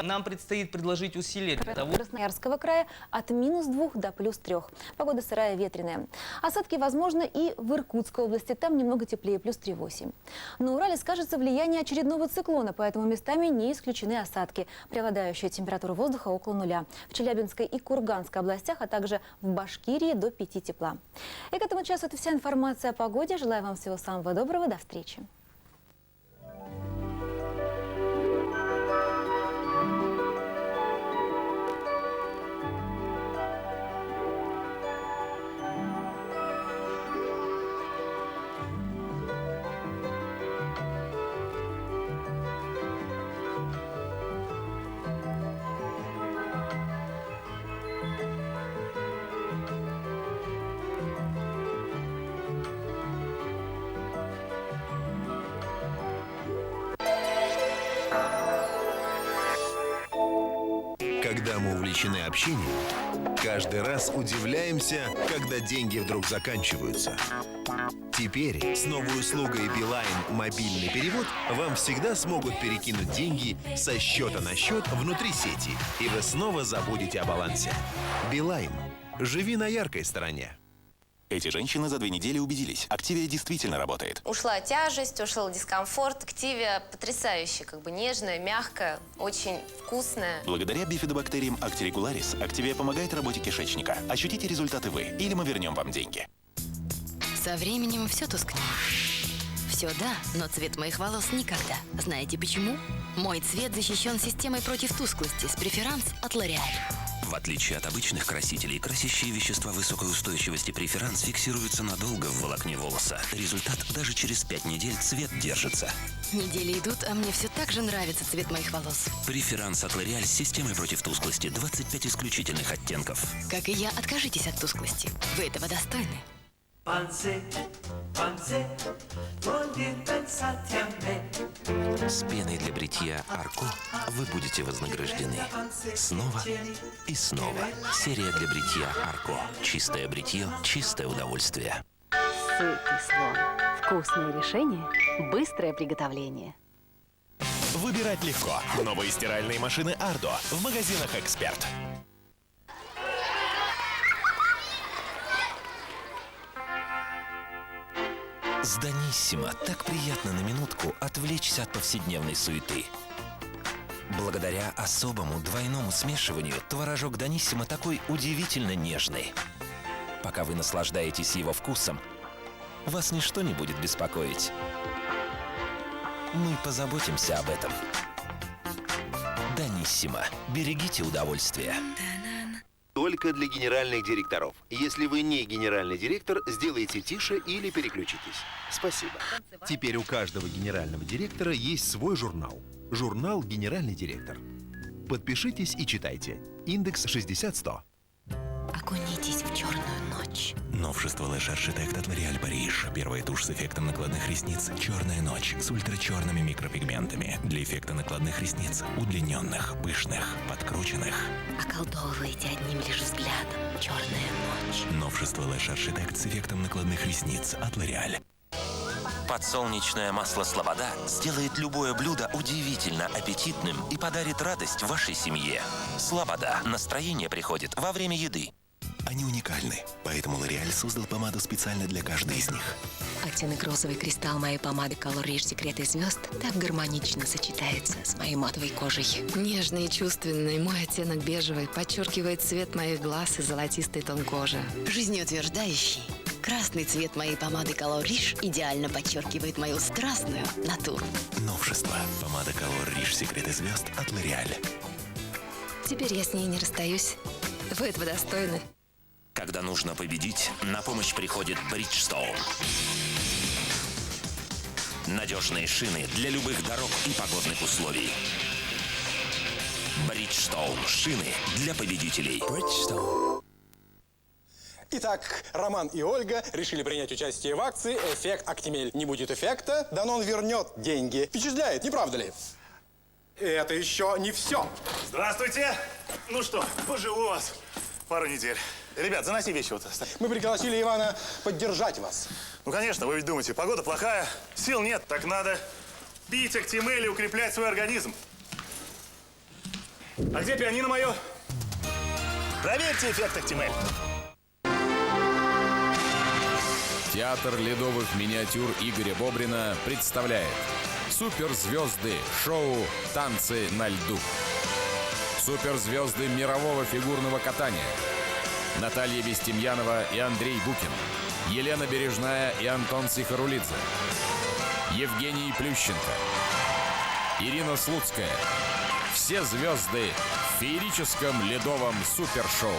Нам предстоит предложить усилия для того... Красноярского края от минус 2 до плюс 3. Погода сырая, ветреная. Осадки возможны и в Иркутской области. Там немного теплее, плюс 3,8. На Урале скажется влияние очередного циклона, поэтому местами не исключены осадки. Преобладающая температура воздуха около нуля. В Челябинской и Курганской областях, а также в Башкирии до 5 тепла. И к этому часу это вся информация о погоде. Желаю вам всего самого доброго. До встречи. Когда мы увлечены общением, каждый раз удивляемся, когда деньги вдруг заканчиваются. Теперь с новой услугой Билайн «Мобильный перевод» вам всегда смогут перекинуть деньги со счета на счет внутри сети, и вы снова забудете о балансе. Билайн. Живи на яркой стороне. Эти женщины за 2 недели убедились, Активия действительно работает. Ушла тяжесть, ушел дискомфорт. Активия потрясающая, нежная, мягкая, очень вкусная. Благодаря бифидобактериям Актирегуларис Активия помогает работе кишечника. Ощутите результаты вы, или мы вернем вам деньги. Со временем все тускнеет. Все да, но цвет моих волос никогда. Знаете почему? Мой цвет защищен системой против тусклости с преферанс от L'Oréal. В отличие от обычных красителей, красящие вещества высокой устойчивости преферанс фиксируются надолго в волокне волоса. Результат: даже через 5 недель цвет держится. Недели идут, а мне все так же нравится цвет моих волос. Преферанс от L'Oréal с системой против тусклости. 25 исключительных оттенков. Как и я, откажитесь от тусклости. Вы этого достойны. Панзе, панзе, vuol dir pensate a me. С пеной для бритья Арко вы будете вознаграждены. Снова и снова. Серия для бритья Арко. Чистое бритье, чистое удовольствие. Сытый слон. Вкусное решение, быстрое приготовление. Выбирать легко. Новые стиральные машины Ардо в магазинах «Эксперт». С Даниссимо так приятно на минутку отвлечься от повседневной суеты. Благодаря особому двойному смешиванию творожок Даниссимо такой удивительно нежный. Пока вы наслаждаетесь его вкусом, вас ничто не будет беспокоить. Мы позаботимся об этом. Даниссимо. Берегите удовольствие. Только для генеральных директоров. Если вы не генеральный директор, сделайте тише или переключитесь. Спасибо. Теперь у каждого генерального директора есть свой журнал. Журнал «Генеральный директор». Подпишитесь и читайте. Индекс 60-100. Окунитесь в черную ночь. Новшество Lash Architect от L'Oréal Париж. Первая тушь с эффектом накладных ресниц «Черная ночь» с ультрачерными микропигментами. Для эффекта накладных ресниц. Удлиненных, пышных, подкрученных. Околдовываете одним лишь взглядом. Черная ночь. Новшество Lash Architect с эффектом накладных ресниц от L'Oréal. Подсолнечное масло «Слобода» сделает любое блюдо удивительно аппетитным и подарит радость вашей семье. «Слобода». Настроение приходит во время еды. Они уникальны, поэтому L'Oréal создал помаду специально для каждой из них. Оттенок розовый кристалл моей помады Color Riche Секреты звезд так гармонично сочетается с моей матовой кожей. Нежный и чувственный мой оттенок бежевый подчеркивает цвет моих глаз и золотистый тон кожи. Жизнеутверждающий. Красный цвет моей помады Color Riche идеально подчеркивает мою страстную натуру. Новшество. Помада Color Riche Секреты звезд от L'Oréal. Теперь я с ней не расстаюсь. Вы этого достойны. Когда нужно победить, на помощь приходит Bridgestone. Надежные шины для любых дорог и погодных условий. Bridgestone. Шины для победителей. Bridgestone. Итак, Роман и Ольга решили принять участие в акции «Эффект Актимель». Не будет эффекта, Данон вернет деньги. Впечатляет, не правда ли? Это еще не все. Здравствуйте. Ну что, поживу у вас пару недель. Ребят, заноси вещи вот. Мы пригласили Ивана поддержать вас. Ну, конечно, вы ведь думаете, погода плохая, сил нет, так надо пить Актимель и укреплять свой организм. А где пианино мое? Проверьте эффект Актимель. Театр ледовых миниатюр Игоря Бобрина представляет Суперзвезды шоу «Танцы на льду». Суперзвезды мирового фигурного катания. Наталья Бестемьянова и Андрей Букин. Елена Бережная и Антон Сихарулидзе. Евгений Плющенко. Ирина Слуцкая. Все звезды в феерическом ледовом супершоу.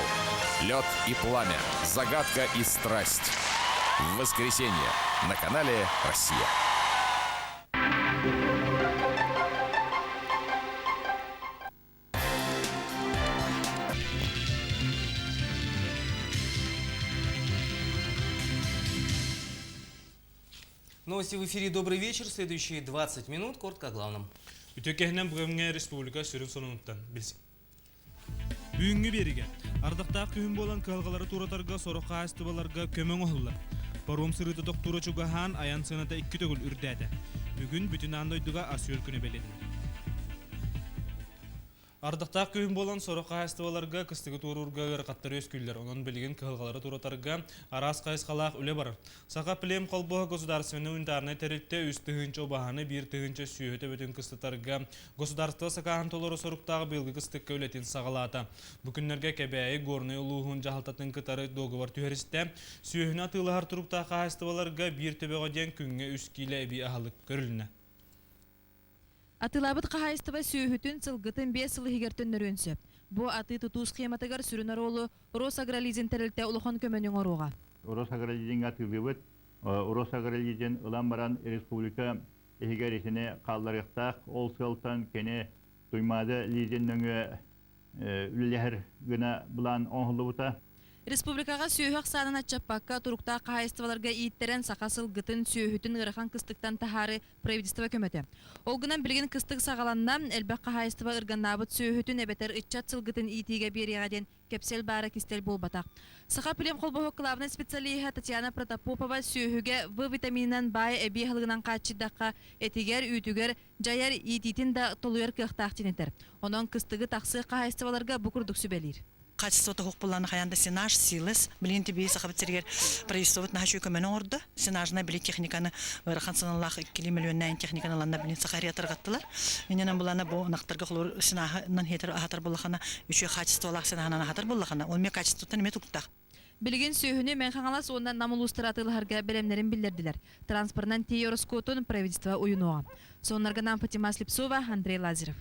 Лед и пламя. Загадка и страсть. В воскресенье на канале «Россия». Новости в эфире «Добрый вечер». Следующие 20 минут. Коротко о главном. Үтүө киэһэнэн бу кэмҥэ республика сүрүн сонунуттан билсиҥ. Бүгүҥҥү биэриигэ ардахтаах күһүн буолан кыһалҕалары туоратарга сорох хаһаайыстыбаларга көмө оҥоһуллар. Паром сырыыта тохтуура чугаһаан айан сыаната икки төгүл үрдээтэ. Бүгүн бүтүн аан дойдуга ас-үөл күнэ бэлиэтэнэр. Ардахтаах күһүн буолан сорох хаһаайыстыбаларга кыстыгы туоруурга ыарахаттар үөскүүллэр. Онон билигин кыһалҕалары туоратарга араас хайысхалаах үлэ барар. Саха Плем холбоһо государственнай унитарнай тэрилтэ 3 тыһыынча убаһаны 1 тыһыынча сүөһү төбөтүн кыстатарга государство сакааһын толору соруктаах быйылгы кыстыкка үлэтин саҕалаата. Бу күннэргэ Кэбээйи Горнай улууһун дьаһалтатын кытары дуогабар түһэристэ. Сүөһүнү атыылаһар туруктаах хаһаайыстыбаларга биир төбөҕө диэн күҥҥэ үс киилэ эбии аһылык көрүлүннэ. Атыылаабыт хаһаайыстыба сүөһүтүн, сылгытын биэс сыл иһигэр төннөрүөн сөп. Бу атыы-тутуу схематыгар сүрүн оруолу Росагролизинг тэрилтэ улахан көмөнү оҥоруоҕа. Росагролизиҥҥа атыылыыбыт. Росагролизинг ылан баран республика иһигэр итини хаалларыахтаах. Ол сыалтан кини Туймаада лизинг нөҥүө үлэлэһэр гына былаан оҥоһуллубута. Республикаҕа сүөһү ахсаанын аччаппакка, туруктаах хаһаайыстыбаларга ииттэрэн саха сылгытын, сүөһүтүн ыарахан кыстыктан таһаары правительство көмөтө. Ол гынан билигин кыстык саҕаланна, элбэх хаһаайыстыба ырганнаабыт сүөһүтүн эбэтэр ыччат сылгытын иитиигэ биэриэҕэ диэн кэпсэл баара кистэл буолбатах. Саха племхолбоһук главнай специалиһа Татьяна Протопопова сүөһүгэ В витаминынан баай эбии аһылыгынан хааччыйдахха этигэр, үүтүгэр дьайар иитиитин да толуйар кыахтаах диэн этэр. Онон кыстыгы тахсыах хаһаайыстыбаларга бу курдук сүбэлиир. Качество тоһук булланы хайаан да сенаж, силос, билигин тибии Сахабыт сиригэр правительствобут наһаа үчүгэй көмөнү оҥордо. Сенажнай били техниканы ыарахан сыаналаах иккилии миллионнаан техниканы ыланна билин Саха тарҕаттылар. Иннинэн булана бу ынахтарга холобур сенаһынан хиэтэр аһатар буллахана үчүгэй качестволаах сенаһынан аһатар буллахана ол эмиэ качествоттан эмиэ туктаах. Билигин сүөһүнү Мэҥэ Хаҥалас уонна Нам улуустара атыылаһарга бэлэмнэрин биллэрдилэр. Транспорынан тиийии ороскуотун правительство уйунуоҕа. Сонуннарга Нам Фатима Слепцова, Андрей Лазарев.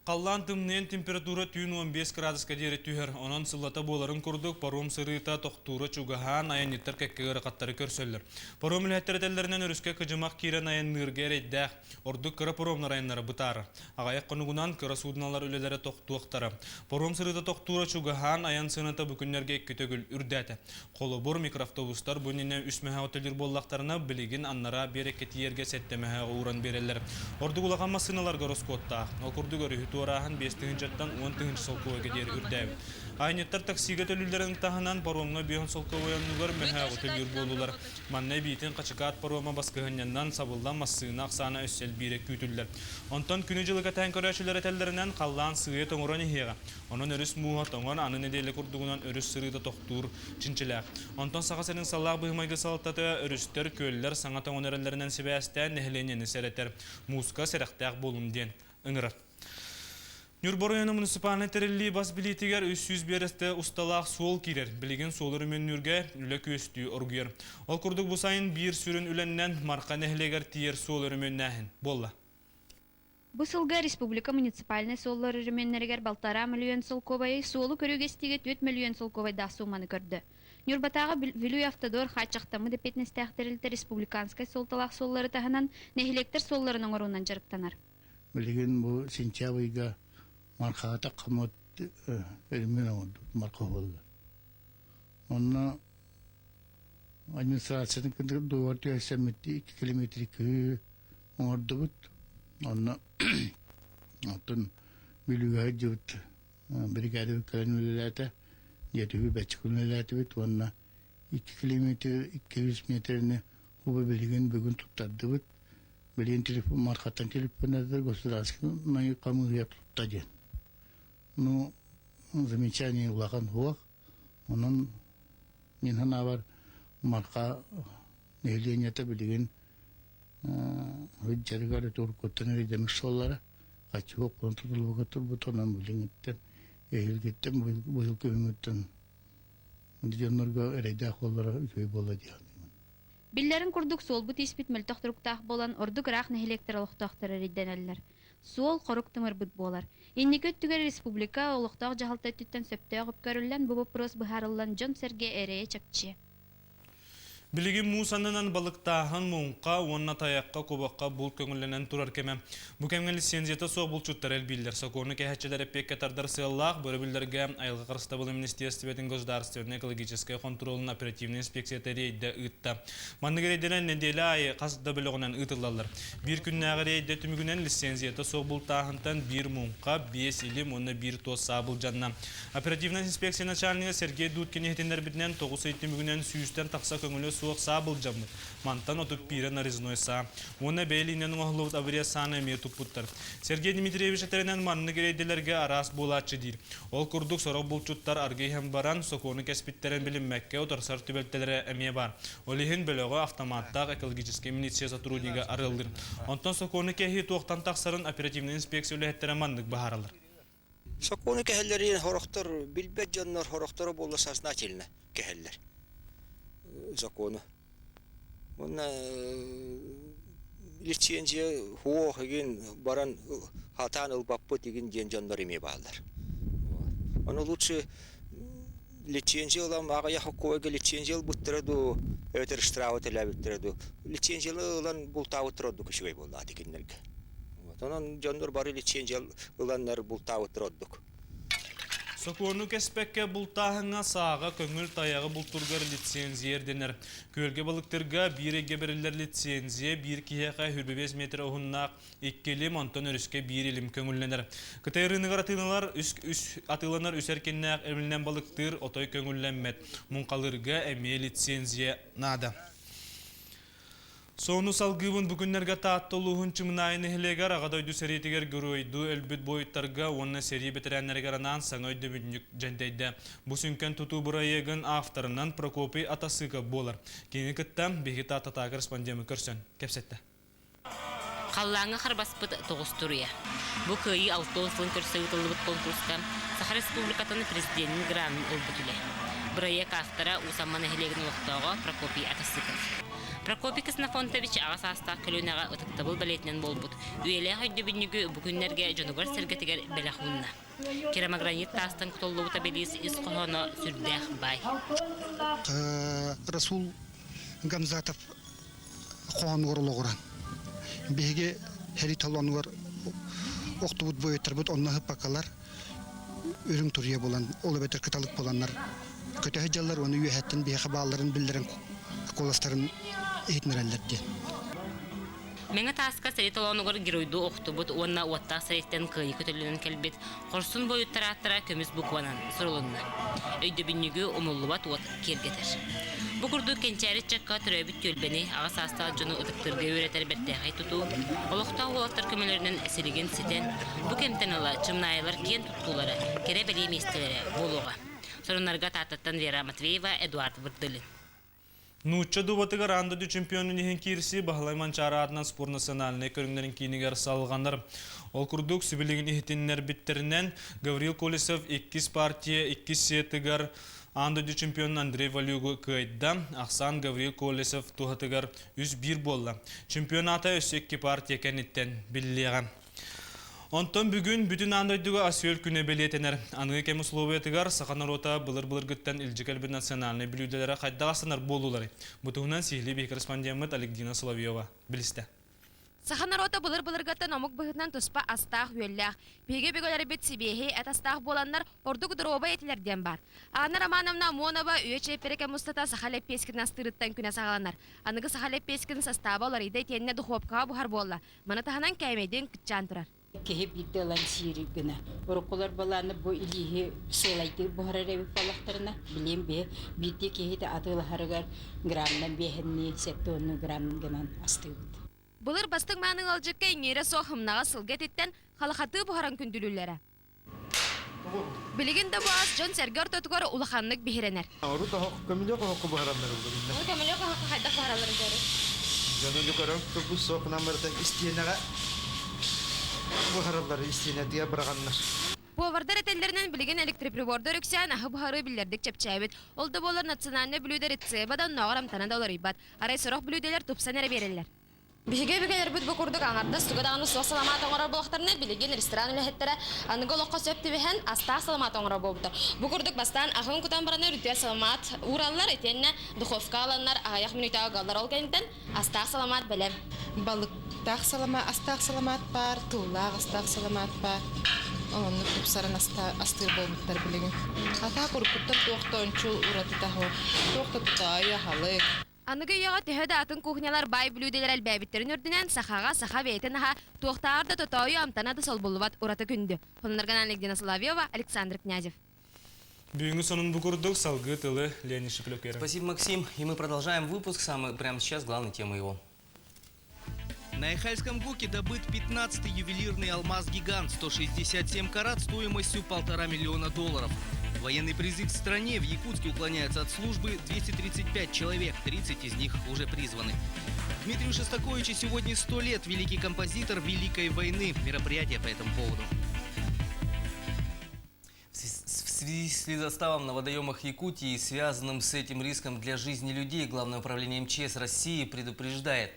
Халлаан тымныйан температура түүн 15 кыраадыска диэри түһэр. Онон сыллата буоларын курдук паром сырыыта тохтуура чугаһаан, айанньыттар кэккэ ыарахаттары көрсөллөр. Паром үлэһиттэрэ этэллэринэн өрүскэ кыдьымах киирэн айанныырга эрэйдээх. Ордук кыра паромнар айаннара бытаарар. Аҕыйах хонугунан кыра суудуналар үлэлэрэ тохтуохтара. Паром сырыыта тохтуура чугаһаан, айан сыаната бу күннэргэ икки төгүл үрдээтэ. Холобур, микроавтобустар бу иннинэ үс мөһөөҕү төлүүр буоллахтарына, билигин аннараа биэрэккэ тиийэргэ сэттэ мөһөөҕү ууран биэрэллэр. Ордук улахан массыыналарга ороскуоттаах. Ол курдук өрүһү туорааһын 5 тыһыынчаттан 10 тыһыынча солкуобайга диэри үрдээбит. Айанньыттар таксига төлүүллэрин таһынан паромҥа биэһин солкуобай оннугар мөһөөҕү төлүүр буоллулар. Манна эбиитин Хачыкаат парома баскыһынньаннан сабыллан массыына ахсаана өссө элбиирэ күүтүллэр. Онтон күнү-дьылы кэтээн көрөөччүлэр этэллэринэн, халлаан сыыйа тоҥорон иһиэҕэ. Онон өрүс мууһа тоҥон, аны нэдиэлэ курдугунан өрүс сырыыта тохтуур чинчилээх. Онтон Саха сирин саллаах быһымайгы салалтата өрүстэр, күөллэр саҥа тоҥон эрэллэринэн сибээстээн нэһилиэнньэни сэрэтэр, мууска сэрэхтээх буолун диэн ыҥырар. Ньурба оройуона муниципальнай тэриллии бас билиитигэр 300 биэрэстэ усталаах суол киирэр. Билигин суолу өрөмүөннүүргэ үлэ күөстүү оргуйар. Ол курдук бу сайын биир сүрүн үлэннэн Марха нэһилиэгэр тиийэр суол өрөмүөннээһин буолла. Бу сылга республика муниципальнай суоллар өрөмүөннэригэр балтараа мөлүйүөн солкуобайы, суолу көрүүгэ-истиигэ түөрт мөлүйүөн солкуобайдаах сууманы көрдө. Ньурбатааҕы Вилюй Автодор хааччахтаммыт эппиэтинэстээх тэрилтэ республиканскай суолталаах суоллары таһынан нэһилиэктэр суолларын оҥоруунан дьарыктанар. Билигин бу сентябрь ыйга Мархаҕа таххаммыт өрөмүөн оҥордубут Марха буолла. Онно администрациятын кытары дуогар түһэрсэммит 2 километр көһүү оҥордубут. Онно оттон Бүлүүгэ сылдьыбыт биригээдэбит кэлэн үлэлээтэ. Дьиэтүбүт бэччик үлэлээтибит уонна 2 километр 200 метрини уба билигин бүгүн туттардыбыт. Билигин телефон мархаттан телефоннардар государственнай хамыыһыйа тутта диэн. Ну, замечание улахан суох. Онон мин санаабар Марха нэһилиэнньэтэ билигин сылдьарыгар уруккуттан эрэйдэммит суоллара хаччы боппуруон тутуллубакка турбут онон билиҥҥиттэн эһиилгиттэн быйыл күһүҥҥүттэн дьоннорго эрэйдээх буоллара үчүгэй буолла дии саныыбын. Биллэрин курдук, суолбут-ииспит мөлтөх туруктаах буолан, ордук ыраах нэһилиэктэр олохтоохторо эрэйдэнэллэр. Суол хорук тымырбыт буолар. Инники өттүгэр республика, олохтоох дьаһалта өттүттэн сөптөөх үп көрүллэн, бу боппуруос быһаарыллан, дьон-сэргэ эрэйэ чэпчиэ. Билигин муус аннынан балыктааһын, муҥха уонна тайахха, кубокка булт көҥүллэнэн турар кэмэ. Бу кэмҥэ лицензията суох булчуттар элбииллэр. Сокуону кэһэччилэр эппиэккэ тардар сыаллаах бөрөбүллэргэ Айылҕа харыстабылын министиэристибэтин государственнай экологическай хонтуруолун оперативнай инспекцията рейдэ ыытта. Маннык рейдэнэн нэдиэлэ аайы хас да бөлөҕүнэн ыытыллаллар. Биир күннээҕи рейдэ түмүгүнэн лицензията суох бултааһынтан биир муҥха, биэс илим уонна биир туос саа былдьанна. Оперативнай инспекция начальнига Сергей Дудкин иһитиннэрбитинэн, тоҕус ый түмүгүнэн сүүстэн тахса көҥүлэ суох саа былдьаммыт. Мантан 31 нарезной саа. Уонна бэйэ илиинэн оҥоһуллубут обрез сааны эмиэ туппуттар. Сергей Дмитриевич этэринэн, маннык рейдэлэргэ араас буолааччы диир. Ол курдук, сорох булчуттар аргы иһэн баран, сокуону кэспиттэрин билиммэккэ утарсар түбэлтэлэрэ эмиэ баар. Ол иһин бөлөҕү автоматтаах экологическай милиция сотруднига арыаллыыр. Онтон сокуону кэһии туохтан тахсарын оперативнай инспекция үлэһиттэрэ маннык быһаараллар. Сокуону кэһэллэрин сорохтор билбэт дьоннор сорохторо буолла сознательно кэһэллэр закону. Уонна лицензия суох игин баран хатаан ылбаппыт игин диэн дьоннор эмиэ бааллар. Ону лучше лицензия ылан аҕыйах хоккуойга лицензия ылбыттара дуу эбэтэр штрафы төлөөбүттэрэ дуу лицензияны ылан бултаабыттара ордук үчүгэй буоллаҕа кинилэргэ. Онон дьоннор бары лицензия ыланнар бултаабыттар ордук. Сокуону кэспэккэ бултааһыҥҥа сааҕа көҥүл тайаҕы бултуургар лицензия ирдэнэр. Күөлгэ балыктырга биир ыйга бэриллэр лицензия биир киһиэхэ 25 метр уһуннаах икки илим, онтон өрүскэ биир илим көҥүллэнэр. Кытай ырыыныгар атыыланар үс, үс, атыыланар үс эркиннээх илиминэн балыктыыр отой көҥүллэммэт. Муҥхалыырга эмиэ лицензия наада. Сону салгыыбын бу күннэргэ Таатта улууһун Чымынаайы нэһилиэгэр Аҕа дойду сэриитигэр геройдуу өлбүт буойуттарга уонна сэрии бэтэрээннэригэр анаан саҥа өйдөбүнньүк дьэндэйдэ. Бу сүҥкэн тутуу бырайыагын авторынан Прокопий Атасыков буолар. Кинини кытта биһиги Тааттатааҕы корреспондеммыт көрсөн кэпсэттэ. Халлааҥҥа харбаспыт тоҕус туруйа. Бу Кыайыы 60 сылын көрсө ыытыллыбыт конкурска Саха Республикатын Президенин гранын ылбыт үлэ. Бырайыак автора Уус Амма нэһилиэгин олохтооҕо Прокопий Атасыков. Прокопий Ксенофонтович аҕа саастаах көлүөнэҕэ ытыктабыл бэлиэтинэн буолбут үйэлээх өйдөбүнньүгү бу күннэргэ дьонугар-сэргэтигэр бэлэх уунна. Керамогранит таастан кутуллубут обелиск ис хоһооно сүрдээх баай. Расул Гамзатов хоһоонугар олоҕуран биһиги сэрии толоонугар охтубут буойуттарбыт онно ыһыппаккалар үрүҥ туруйа буолан ол эбэтэр кыталык буоланнар көтө сылдьаллар уонна үөһэттэн биһиэхэ баалларын биллэрэн куоластарын иһитиннэрэллэр диэн. Мэҥэ тааска сэрии толоонугар геройдуу охтубут уонна уоттаах сэрииттэн кыайыы көтөллөнөн кэлбит хорсун буойуттар ааттара көмүс букванан сурулунна. Өйдөбүнньүгү умуллубат уот киэргэтэр. Бу курдук кэнчээри ыччакка төрөөбүт түөлбэни, аҕа саастаах дьону ытыктыырга үөрэтэр бэртээхэй тутуу, олохтоох уолаттар көмөлөрүнэн силигин ситэн, бу кэмтэн ыла чымнаайылар киэн туттуулара, кэрэ-бэлиэ миэстэлэрэ буолуоҕа. Сонуннарга Тааттаттан Вера Матвеева, Эдуард Вырдылин. Нуучча дубатыгар аан дойду чемпионун иһин киирсии Баһылай Манчаары аатынан спорт национальнай көрүҥнэрин киинигэр салҕанар. Ол курдук, сибилигин иһитиннэрбиттэринэн, Гаврил Колесов иккис партия иккис сетыгар аан дойду чемпионун Андрей Валюгу кыайда. Ахсаан Гаврил Колесов туһатыгар 3-1 буолла. Чемпионата өссө икки партия кэнниттэн биллиэҕэ. Онтон бүгүн бүтүн аан дойдуга ас-үөл күнэ бэлиэтэнэр. Аныгы кэм условиятыгар саха норуота былыр-былыргыттан илдьи кэлбит национальнай бүлүүдэлэрэ хайдах астанар буоллуларый? Бу туһунан сиһилии биһиги корреспондеммыт Александра Соловьева билистэ. Саха норуота былыр-былыргыттан омук быһыытынан туспа астаах-үөллээх. Биһиги өбүгэлэрбит сибиэһэй эт астаах буоланнар, ордук доруобай этилэр диэн баар. Анна Романовна Амонова үйэ чиэппэрэ кэм устата саха лэппиэскитин астыырыттан күнэ саҕаланар. Аныгы саха лэппиэскитин састааба уларыйда итиэннэ духуопкаҕа буһар буолла. Маны таһынан кээмэйдиин кыччаан турар. Киһи биирдэ ылан сиир гына. Уруккулар былааны бу илииһи сыалайдыыр буһарар эбит буоллахтарына, билиэн биһи биирдии киһитэ атыылаһарыгар граммынан биэһэннии, сэттэ уоннуу грамм гынан астыыбыт. Былыр бастыҥ мааны ыалдьыкка иҥиирэ суох ымнаҕас сылгы этиттэн халахатыы буһаран күндүлүүллэрэ. Билигин да бу ас дьон-сэргэ ортотугар улаханнык биһирэнэр. Урут оһох көмүлүөк оһоххо буһараллар буолла. Ол көмүлүөк оһоххо хайдах буһаралларын көрөр? Дьону көрөн турбут суохунан барыта истиэнэҕэ буһараллар, истиэнэтигэр быраҕаннар. Повардар этэллэринэн билигин электроприбордар үксээн аһы буһарыы биллэрдик чэпчээбит. Ол да буоллар национальнай бүлүүдэ рецеба да оннооҕор амтана да уларыйбат. Арай сорох бүлүүдэлэр тупсан эрэ биэрэллэр. Биһиги өбүгэлэрбит бу курдук аҥардас туга даҕаны суох саламаат оҥорор буоллахтарына, билигин ресторан үлэһиттэрэ аныгы олоххо сөп түбэһэн астаах саламаат оҥорор буолбуттар. Бу курдук бастаан аһын кутан баран үрдүгэр саламаат уураллар, итиэннэ духовка ыланнар аҕыйах мүнүүтэҕэ ыгаллар. Ол кэнниттэн астаах саламаат бэлэм. Балыктаах салама астаах саламаат баар, тыллаах астаах саламаат баар. Оннук тупсаран астыыр буолбуттар билигин. Атаак уруккуттан туох да ончу уратыта суох. Туох да тутаайы аһылык. Аныгы үйэҕэ төһө да атын кухнялар баай бүлүүдэлэр элбээбиттэрин үрдүнэн, сахаҕа саха бэйэтин аһа туохтааҕар да тотоойу амтана да солбуллубат ураты күндү. Хонунарган Александра Соловьева, Александр Князев. Бүгүҥҥү сонун бу курдук, салгыы тылы Леонид Шепелев Спасибо, Максим. И мы продолжаем выпуск. Самый прямо сейчас главной темы его. На Айхальском ГОКе добыт 15-й ювелирный алмаз-гигант 167 карат стоимостью 1,5 миллиона долларов. Военный призыв в стране в Якутске уклоняется от службы 235 человек, 30 из них уже призваны. Дмитрию Шостаковичу сегодня 100 лет, великий композитор Великой войны. Мероприятие по этому поводу. В связи с ледоставом на водоемах Якутии и связанным с этим риском для жизни людей, Главное управление МЧС России предупреждает.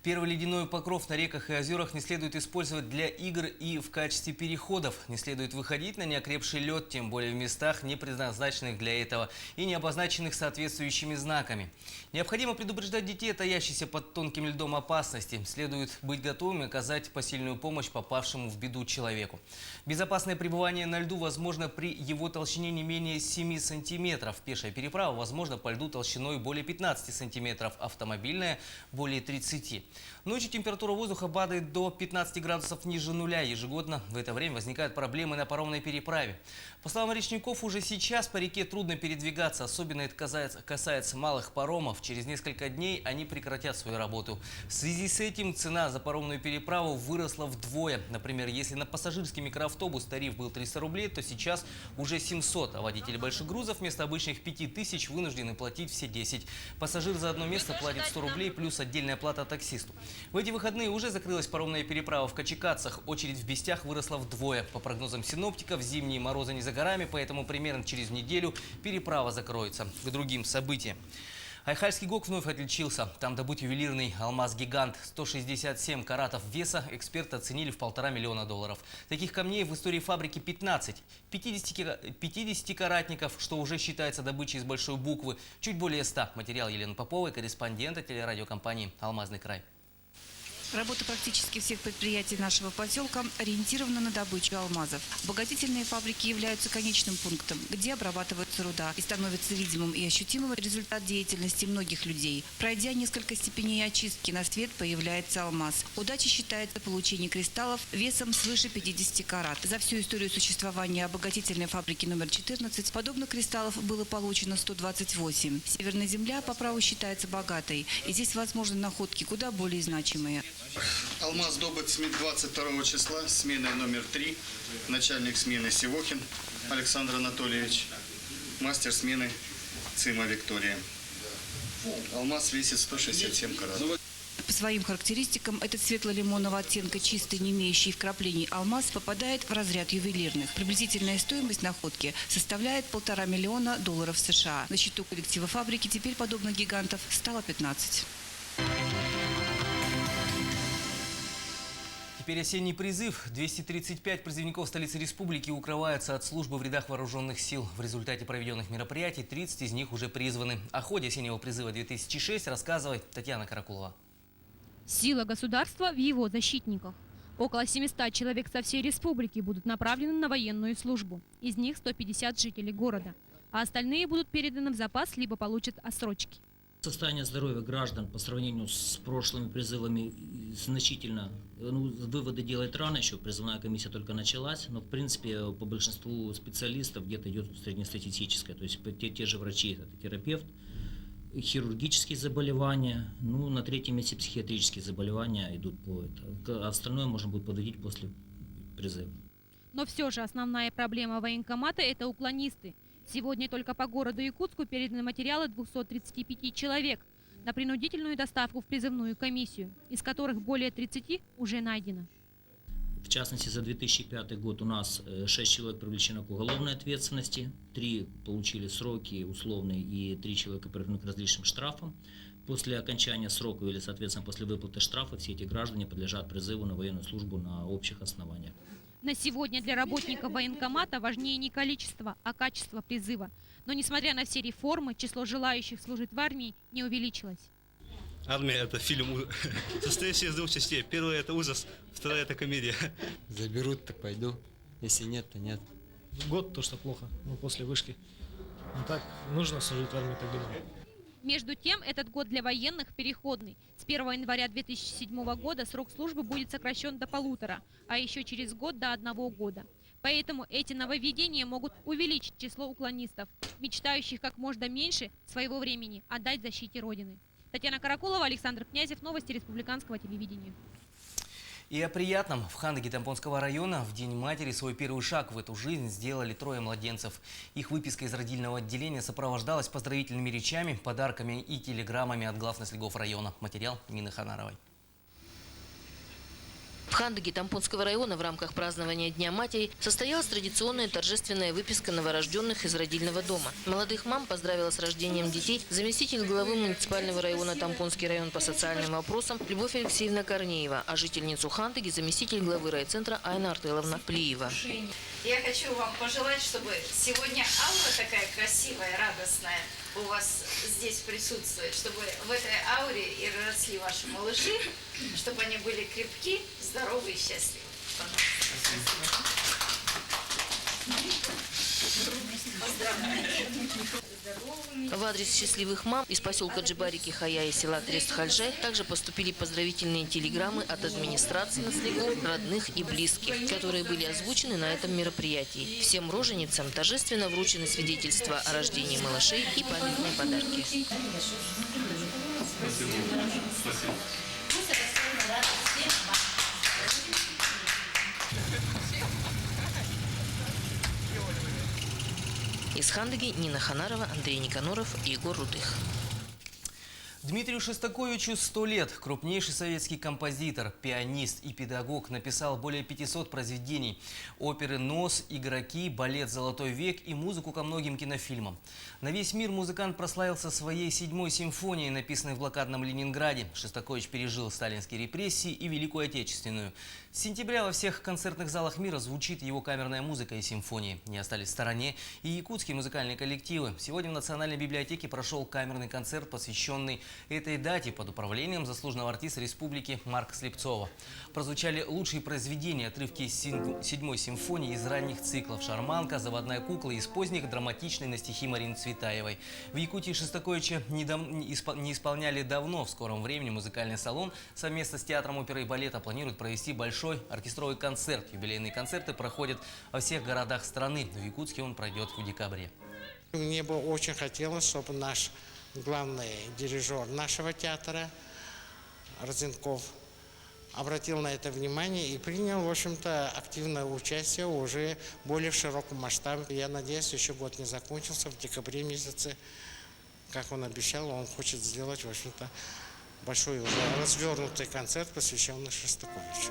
Первый ледяной покров на реках и озерах не следует использовать для игр и в качестве переходов. Не следует выходить на неокрепший лед, тем более в местах, не предназначенных для этого и не обозначенных соответствующими знаками. Необходимо предупреждать детей о таящейся под тонким льдом опасности. Следует быть готовыми оказать посильную помощь попавшему в беду человеку. Безопасное пребывание на льду возможно при его толщине не менее 7 сантиметров. Пешая переправа возможна по льду толщиной более 15 сантиметров, автомобильная – более 30. Ночью температура воздуха падает до 15 градусов ниже нуля. Ежегодно в это время возникают проблемы на паромной переправе. По словам речников, уже сейчас по реке трудно передвигаться. Особенно это касается малых паромов. Через несколько дней они прекратят свою работу. В связи с этим цена за паромную переправу выросла вдвое. Например, если на пассажирский микроавтобус тариф был 300 рублей, то сейчас уже 700. А водители больших грузов вместо обычных 5000 вынуждены платить все 10. Пассажир за одно место платит 100 рублей плюс отдельная плата таксисту. В эти выходные уже закрылась паромная переправа в Качикатцах. Очередь в Бестях выросла вдвое. По прогнозам синоптиков, зимние морозы не за горами, поэтому примерно через неделю переправа закроется. К другим событиям. Айхальский ГОК вновь отличился. Там добыт ювелирный алмаз-гигант. 167 каратов веса эксперты оценили в 1,5 миллиона долларов. Таких камней в истории фабрики 15. 50 каратников, что уже считается добычей из большой буквы, чуть более 100. Материал Елены Поповой, корреспондента телерадиокомпании «Алмазный край». Работа практически всех предприятий нашего поселка ориентирована на добычу алмазов. Обогатительные фабрики являются конечным пунктом, где обрабатывается руда и становится видимым и ощутимым результат деятельности многих людей. Пройдя несколько степеней очистки, на свет появляется алмаз. Удачей считается получение кристаллов весом свыше 50 карат. За всю историю существования обогатительной фабрики номер 14 подобных кристаллов было получено 128. Северная земля по праву считается богатой, и здесь возможны находки куда более значимые. Алмаз добыт 22 числа сменой номер 3. Начальник смены Сивохин Александр Анатольевич. Мастер смены Цима Виктория. Алмаз весит 167 карат. По своим характеристикам, этот светло-лимонного оттенка чистый, не имеющий вкраплений алмаз попадает в разряд ювелирных. Приблизительная стоимость находки составляет 1,5 миллиона долларов США. На счету коллектива фабрики теперь подобных гигантов стало 15. Теперь осенний призыв. 235 призывников столицы республики укрываются от службы в рядах вооруженных сил. В результате проведенных мероприятий 30 из них уже призваны. О ходе осеннего призыва 2006 рассказывает Татьяна Каракулова. Сила государства в его защитниках. Около 700 человек со всей республики будут направлены на военную службу. Из них 150 жителей города. А остальные будут переданы в запас, либо получат отсрочки. Состояние здоровья граждан по сравнению с прошлыми призывами значительно, ну, выводы делать рано еще, призывная комиссия только началась, но в принципе по большинству специалистов где-то идет среднестатистическое, то есть те же врачи, это терапевт, хирургические заболевания, ну, на третьем месте психиатрические заболевания идут по это. Остальное можно будет подводить после призыва. Но все же основная проблема военкомата – это уклонисты. Сегодня только по городу Якутску переданы материалы 235 человек на принудительную доставку в призывную комиссию, из которых более 30 уже найдено. В частности, за 2005 год у нас 6 человек привлечено к уголовной ответственности, 3 получили сроки условные и 3 человека привлечены к различным штрафам. После окончания срока или, соответственно, после выплаты штрафа все эти граждане подлежат призыву на военную службу на общих основаниях. На сегодня для работников военкомата важнее не количество, а качество призыва. Но несмотря на все реформы, число желающих служить в армии не увеличилось. Армия – это фильм, состоящий из двух частей. Первая – это ужас, вторая – это комедия. Заберут, так пойду. Если нет, то нет. Год то, что плохо, ну, после вышки. Ну так, нужно служить в армии, так думаю. Между тем, этот год для военных переходный. С 1 января 2007 года срок службы будет сокращен до 1,5, а еще через год до 1 года. Поэтому эти нововведения могут увеличить число уклонистов, мечтающих как можно меньше своего времени отдать защите Родины. Татьяна Каракулова, Александр Князев, новости республиканского телевидения. И о приятном. В Хандыге Томпонского района в День матери свой первый шаг в эту жизнь сделали трое младенцев. Их выписка из родильного отделения сопровождалась поздравительными речами, подарками и телеграммами от глав наслегов района. Материал Нины Ханаровой. В Хандыге Томпонского района в рамках празднования Дня матери состоялась традиционная торжественная выписка новорожденных из родильного дома. Молодых мам поздравила с рождением детей заместитель главы муниципального района Томпонский район по социальным вопросам Любовь Алексеевна Корнеева, а жительницу Хандыги заместитель главы райцентра Айна Артеловна Плиева. Я хочу вам пожелать, чтобы сегодня аура такая красивая, радостная у вас здесь присутствует, чтобы в этой ауре и росли ваши малыши, чтобы они были крепки, здоровы и счастливы. Пожалуйста. Поздравляю. В адрес счастливых мам из поселка Джибарики Хая и села Трест-Хальжай также поступили поздравительные телеграммы от администрации наслегов, родных и близких, которые были озвучены на этом мероприятии. Всем роженицам торжественно вручены свидетельства о рождении малышей и памятные подарки. Спасибо. Спасибо. Из Хандыги Нина Ханарова, Андрей Никаноров, Егор Рудых. Дмитрию Шостаковичу 100 лет. Крупнейший советский композитор, пианист и педагог написал более 500 произведений. Оперы «Нос», «Игроки», балет «Золотой век» и музыку ко многим кинофильмам. На весь мир музыкант прославился своей седьмой симфонией, написанной в блокадном Ленинграде. Шостакович пережил сталинские репрессии и Великую Отечественную. С сентября во всех концертных залах мира звучит его камерная музыка и симфонии. Не остались в стороне и якутские музыкальные коллективы. Сегодня в Национальной библиотеке прошел камерный концерт, посвященный этой дате под управлением заслуженного артиста республики Марка Слепцова. Прозвучали лучшие произведения, отрывки из седьмой симфонии из ранних циклов «Шарманка», «Заводная кукла» и из поздних драматичной на стихи Марины Цветаевой. В Якутии Шостаковича не исполняли давно. В скором времени музыкальный салон совместно с Театром оперы и балета планирует провести большой оркестровый концерт. Юбилейные концерты проходят во всех городах страны. В Якутске он пройдет в декабре. Мне бы очень хотелось, чтобы наш главный дирижер нашего театра Розенков обратил на это внимание и принял, в общем-то, активное участие уже более в широком масштабе. Я надеюсь, еще год не закончился, в декабре месяце, как он обещал, он хочет сделать, в общем-то, большой уже развернутый концерт, посвященный Шостаковичу.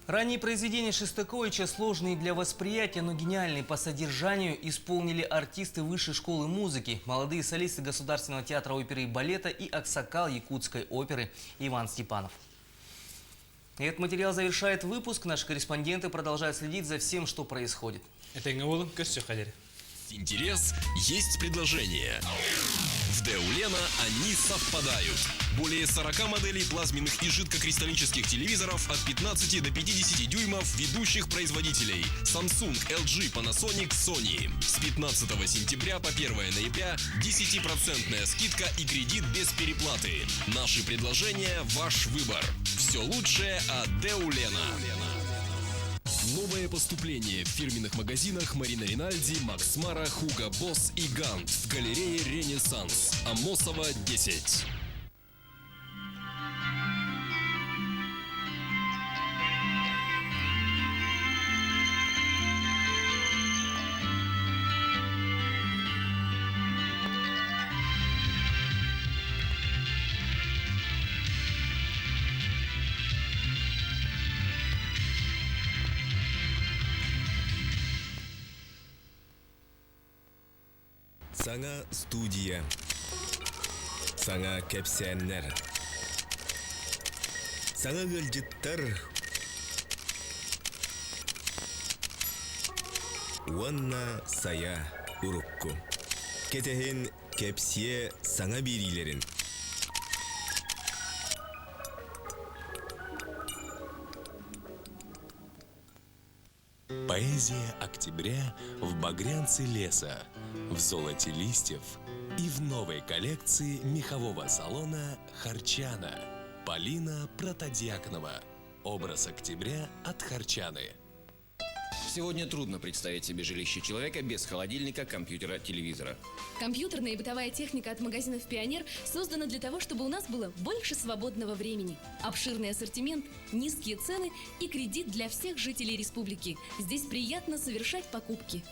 Ранние произведения Шостаковича, сложные для восприятия, но гениальные по содержанию, исполнили артисты Высшей школы музыки, молодые солисты Государственного театра оперы и балета и аксакал Якутской оперы Иван Степанов. И этот материал завершает выпуск. Наши корреспонденты продолжают следить за всем, что происходит. Интерес, есть предложение. В Деулена они совпадают. Более 40 моделей плазменных и жидкокристаллических телевизоров от 15 до 50 дюймов ведущих производителей Samsung, LG, Panasonic, Sony. С 15 сентября по 1 ноября 10% скидка и кредит без переплаты. Наши предложения – ваш выбор. Все лучшее от Деулена. Новое поступление в фирменных магазинах Марина Ринальди, Макс Мара, Хуго Босс и Гант в галерее Ренессанс. Амосова 10. Саҥа студия. Саҥа кэпсээннэр. Саҥа ыалдьыттар уонна Сайа урукку. Кэтэһин кэпсиэ саҥа биэриилэрин. Поэзия октября в багрянце леса, в золоте листьев и в новой коллекции мехового салона «Харчана». Полина Протодьяконова. Образ октября от Харчаны. Сегодня трудно представить себе жилище человека без холодильника, компьютера, телевизора. Компьютерная и бытовая техника от магазинов «Пионер» создана для того, чтобы у нас было больше свободного времени. Обширный ассортимент, низкие цены и кредит для всех жителей республики. Здесь приятно совершать покупки.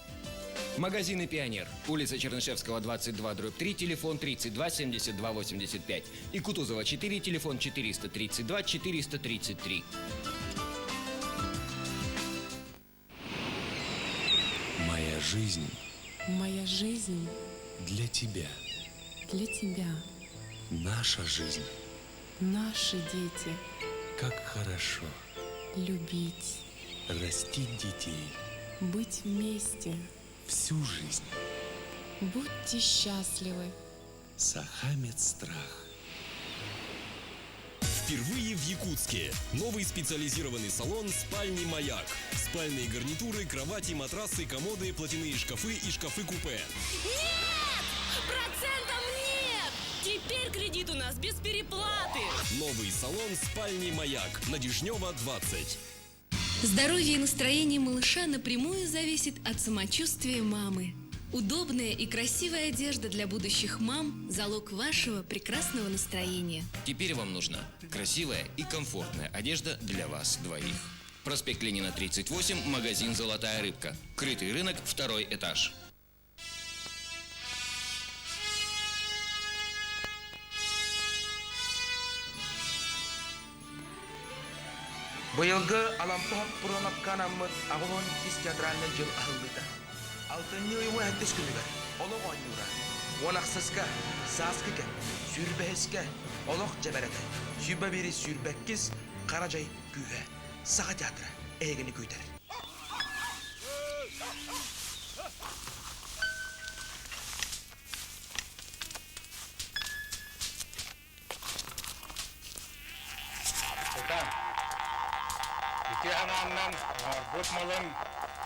Магазины «Пионер». Улица Чернышевского, 22, дробь 3, телефон 32 72 85. И Кутузова, 4, телефон 432 433. Моя жизнь. Моя жизнь. Для тебя. Для тебя. Наша жизнь. Наши дети. Как хорошо. Любить. Растить детей. Быть вместе. Всю жизнь. Будьте счастливы. Сахамед страх. Впервые в Якутске. Новый специализированный салон «Спальни Маяк». Спальные гарнитуры, кровати, матрасы, комоды, платяные шкафы и шкафы-купе. Нет! Процентом нет! Теперь кредит у нас без переплаты! Новый салон «Спальни Маяк» на Дежнева, 20. Здоровье и настроение малыша напрямую зависит от самочувствия мамы. Удобная и красивая одежда для будущих мам – залог вашего прекрасного настроения. Теперь вам нужна красивая и комфортная одежда для вас двоих. Проспект Ленина, 38, магазин «Золотая рыбка». Крытый рынок, второй этаж. Быйылгы Алампа Хоппуруонапка анаммыт 82-с театральнай дьыл аһыллыыта. Алтынньы ый 17-ис күнүгэр Олох оонньуура, уон ахсыска Сааскы кэм, сүүрбэһискэ Олох дьэбэрэтэ, 21-ис 22-ис Хара дьай күүһэ. Саха театра эһигини күүтэр. Сытан, үтүө санааннан оҥорбут малыҥ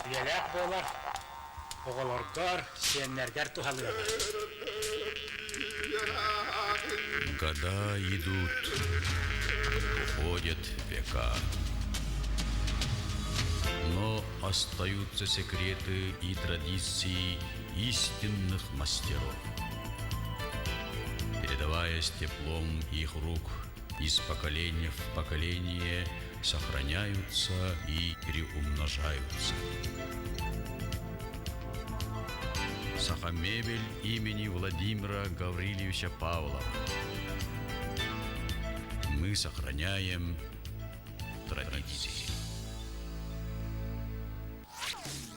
үйэлээх буолар, оҕолоргор, сиэннэргэр туһалыаҕа. Года идут, уходят века. Но остаются секреты и традиции истинных мастеров. Передаваясь теплом их рук из поколения в поколение, сохраняются и приумножаются. Сахамебель имени Владимира Гаврильевича Павлова. Мы сохраняем традиции.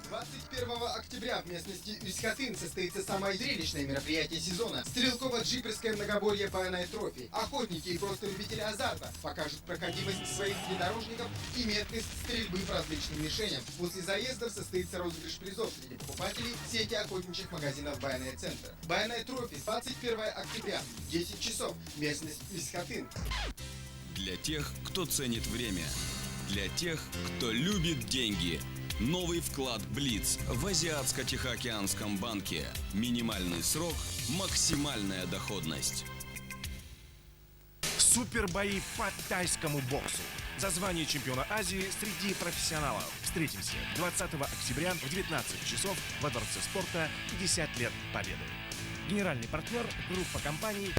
21 октября в местности Усть-Хатын состоится самое зрелищное мероприятие сезона – стрелково-джиперское многоборье «Байонайт Трофи». Охотники и просто любители азарта покажут проходимость своих внедорожников и меткость стрельбы по различным мишеням. После заездов состоится розыгрыш призов среди покупателей сети охотничьих магазинов «Байонайт Центр». «Байонайт Трофи» 21 октября, 10 часов, местность Усть-Хатын. Для тех, кто ценит время. Для тех, кто любит деньги. Новый вклад «Блиц» в Азиатско-Тихоокеанском банке. Минимальный срок, максимальная доходность. Супербои по тайскому боксу. За звание чемпиона Азии среди профессионалов. Встретимся 20 октября в 19 часов во Дворце спорта 50 лет Победы. Генеральный партнер группа компаний